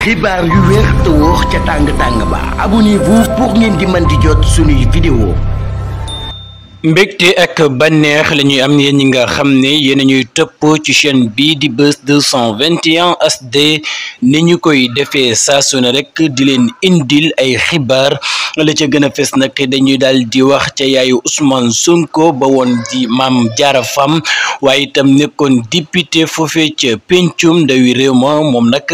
xibaar yu wér te wóor ca tàng ba abonnez-vous pour ngeen di mën di jot suñuy vidéo. mbégte ak bànneex la ñuy am yéen ñi nga xam ne yéen a ñuy topp ci chaîne bii di Buzz 221 HD ni ñu koy defee saa su ne rek di leen indil ay xibaar la ca gën a fes nag dañuy daal di wax ca yaayu Ousmane Sonko ba woon di Mame Diarra Fam waaye itam nekkoon député foofee ca pencum ndawi réew ma moom nag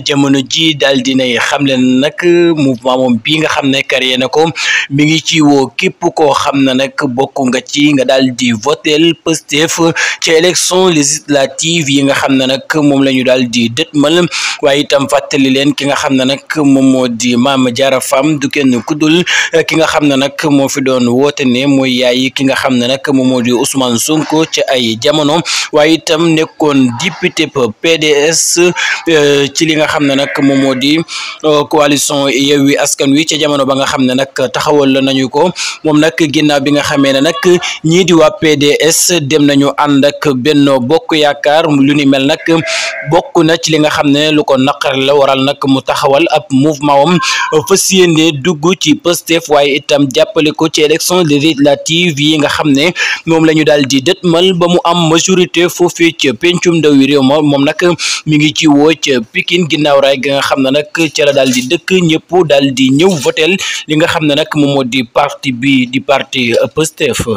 jamono ji daal dinay xamle nag mouvement moom bii nga xam ne créé na ko mi ngi ci woo képp koo xam ne nag bokk nga ci nga daal di votel Pastef ci élection législative yi nga xam ne nag moom la ñu daal di dëtmal waaye itam fàttali leen ki nga xam ne nag moom moo di Mame Diarra Fam du kenn kudul ki nga xam ne nag moo fi doon woote ne mooy yaay ki nga xam ne nag moom moo di Ousmane Sonko ci ay jamono waaye itam nekkoon député PDS ci li nga xam ne nag moom moo di coalition Yewwi Askan Wi ca jamono ba nga xam ne nag taxawal nañu ko moom nag ginnaaw bi nga xamee ne nag ñii di waa PDS dem nañu ànd ak Benno Bokk Yaakaar lu ni mel nag bokk na ci li nga xam ne lu ko naqar la waral nag mu taxawal ab mouvement wam fas yéene dugg ci Pastef waaye itam jàppale ko ci élection législative yi nga xam ne moom la ñu daal di dëtmal ba mu am majorité foofee ca pencum ndawi réew ma moom nag mi ngi ci woo ca Pikine ginnaaw raay gi nga xam ne nag ca la daal di dëkk ñëpp daal di ñëw votel li nga xam ne nag moom moo di parti bi di parti Pastef